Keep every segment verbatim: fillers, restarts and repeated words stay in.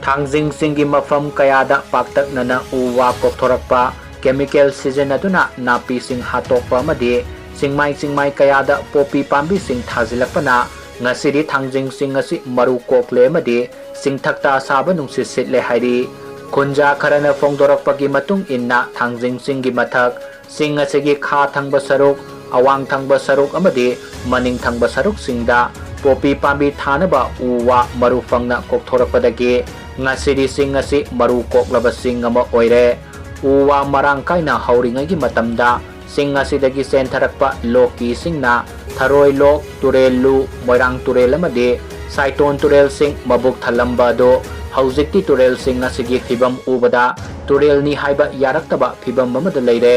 ꯊꯥꯡꯖꯤꯡ ꯆꯤꯡꯒꯤ ꯃꯐꯝ ꯀꯌꯥꯗ ꯄꯥꯛꯇꯛꯅꯅ ꯎ ꯋꯥ ꯀꯣꯛꯊꯣꯔꯛꯄ, chemical ꯁꯤꯖꯤꯟꯅꯗꯨꯅ ꯅꯥꯄꯤꯁꯤꯡ ꯍꯥꯠꯇꯣꯛꯄ ꯑꯃꯗꯤ ꯆꯤꯡꯃꯥꯏ ꯆꯤꯡꯃꯥꯏ ꯀꯌꯥꯗ ꯄꯣꯄꯤ ꯄꯥꯝꯕꯤꯁꯤꯡ ꯊꯥꯖꯤꯜꯂꯛꯄꯅ ꯉꯁꯤꯗꯤ ꯊꯥꯡꯖꯤꯡ ꯆꯤꯡ ꯑꯁꯤ ꯃꯔꯨ ꯀꯣꯛꯂꯦ ꯑꯃꯗꯤ ꯆꯤꯡꯊꯛꯇ ꯑꯁꯥꯕ ꯅꯨꯡꯁꯤꯠ ꯁꯤꯠꯂꯦ ꯍꯥꯏꯔꯤ꯫ ꯈꯨꯟꯖꯥ ꯈꯔꯅ ꯐꯣꯡꯗꯣꯔꯛꯄꯒꯤ ꯃꯇꯨꯡ ꯏꯟꯅ ꯊꯥꯡꯖꯤꯡ ꯆꯤꯡꯒꯤ ꯃꯊꯛ, ꯆꯤꯡ ꯑꯁꯤꯒꯤ ꯈꯥ ꯊꯪꯕ ꯁꯔꯨꯛ, ꯑꯋꯥꯡ ꯊꯪꯕ ꯁꯔꯨꯛ ꯑꯃꯗꯤ ꯃꯅꯤꯡ ꯊꯪꯕ ꯁꯔꯨꯛꯁꯤꯡꯗ ꯄꯣꯄꯤ ꯄꯥꯝꯕꯤ ꯊꯥꯅꯕ ꯎ ꯋꯥ ꯃꯔꯨ ꯐꯪꯅ ꯀꯣꯛꯊꯣꯔꯛꯄꯗꯒꯤ ꯉꯁꯤꯗꯤ ꯆꯤꯡ ꯑꯁꯤ ꯃꯔꯨ ꯀꯣꯛꯂꯕ ꯆꯤꯡ ꯑꯃ ꯑꯣꯏꯔꯦ꯫ ꯎ ꯋꯥ ꯃꯔꯥꯡ ꯀꯥꯏꯅ ꯍꯧꯔꯤꯉꯩꯒꯤ ꯃꯇꯝꯗ ꯆꯤꯡ ꯑꯁꯤꯗꯒꯤ ꯆꯦꯟꯊꯔꯛꯄ ꯂꯣꯛꯀꯤꯁꯤꯡꯅ ꯊꯔꯣꯏ ꯂꯣꯛ, ꯇꯨꯔꯦꯜ ꯂꯨ, ꯃꯣꯏꯔꯥꯡ ꯇꯨꯔꯦꯜ ꯑꯃꯗꯤ ꯁꯥꯏꯇꯣꯟ ꯇꯨꯔꯦꯜꯁꯤꯡ ꯃꯕꯨꯛ ꯊꯜꯂꯝꯕ ꯑꯗꯨ ꯍꯧꯖꯤꯛꯇꯤ ꯇꯨꯔꯦꯜꯁꯤꯡ ꯑꯁꯤꯒꯤ ꯐꯤꯕꯝ ꯎꯕꯗ ꯇꯨꯔꯦꯜꯅꯤ ꯍꯥꯏꯕ ꯌꯥꯔꯛꯇꯕ ꯐꯤꯕꯝ ꯑꯃꯗ ꯂꯩꯔꯦ꯫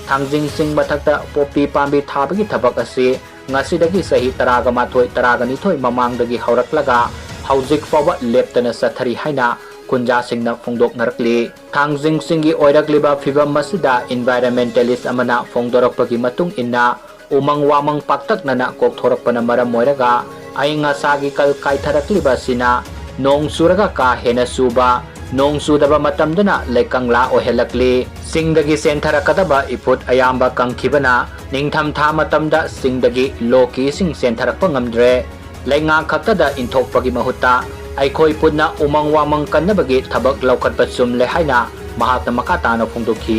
ꯊꯥꯡꯖꯤꯡ ꯆꯤꯡ ꯃꯊꯛꯇ ꯄꯣꯄꯤ ꯄꯥꯝꯕꯤ ꯊꯥꯕꯒꯤ ꯊꯕꯛ ꯑꯁꯤ ꯉꯁꯤꯗꯒꯤ ꯆꯍꯤ ꯇꯔꯥꯒ ꯃꯥꯊꯣꯏ, ꯇꯔꯥꯒ ꯅꯤꯊꯣꯏ ꯃꯃꯥꯡꯗꯒꯤ ꯍꯧꯔꯛꯂꯒ ꯍꯧꯖꯤꯛ ꯐꯥꯎꯕ ꯂꯦꯞꯇꯅ ꯆꯠꯊꯔꯤ ꯍꯥꯏꯅ ꯈꯨꯟꯖꯥꯁꯤꯡꯅ ꯐꯣꯡꯗꯣꯛꯅꯔꯛꯂꯤ꯫ ꯊꯥꯡꯖꯤꯡ ꯆꯤꯡꯒꯤ ꯑꯣꯏꯔꯛꯂꯤꯕ ꯐꯤꯕꯝ ꯑꯁꯤꯗ environmentalist ꯑꯃꯅ ꯐꯣꯡꯗꯣꯔꯛꯄꯒꯤ ꯃꯇꯨꯡ ꯏꯟꯅ, ꯎꯃꯪ ꯋꯥꯃꯪ ꯄꯥꯛꯇꯛꯅꯅ ꯀꯣꯛꯊꯣꯔꯛꯄꯅ ꯃꯔꯝ ꯑꯣꯏꯔꯒ ꯑꯏꯪ ꯑꯁꯥꯒꯤ ꯀꯜ ꯀꯥꯏꯊꯔꯛꯂꯤꯕ ꯑꯁꯤꯅ ꯅꯣꯡ ꯆꯨꯔꯒ ꯀꯥ ꯍꯦꯟꯅ ꯆꯨꯕ, ꯅꯣꯡ ꯆꯨꯗꯕ ꯃꯇꯝꯗꯅ ꯂꯩꯀꯪꯂꯥ ꯑꯣꯏꯍꯜꯂꯛꯂꯤ꯫ ꯆꯤꯡꯗꯒꯤ ꯆꯦꯟꯊꯔꯛꯀꯗꯕ ꯏꯐꯨꯠ ꯑꯌꯥꯝꯕ ꯀꯪꯈꯤꯕꯅ ꯅꯤꯡꯊꯝꯊꯥ ꯃꯇꯝꯗ ꯆꯤꯡꯗꯒꯤ ꯂꯣꯛꯀꯤ ꯏꯁꯤꯡ ꯆꯦꯟꯊꯔꯛꯄ ꯉꯝꯗ꯭ꯔꯦ꯫ ꯂꯩꯉꯥꯛ ꯈꯛꯇꯗ ꯏꯟꯊꯣꯛꯄꯒꯤ ꯃꯍꯨꯠꯇ ꯑꯩꯈꯣꯏ ꯄꯨꯟꯅ ꯎꯃꯪ ꯋꯥꯃꯪ ꯀꯟꯅꯕꯒꯤ ꯊꯕꯛ ꯂꯧꯈꯠꯄ ꯆꯨꯝꯂꯦ ꯍꯥꯏꯅ ꯃꯍꯥꯛꯅ ꯃꯈꯥ ꯇꯥꯅ ꯐꯣꯡꯗꯣꯛꯈꯤ꯫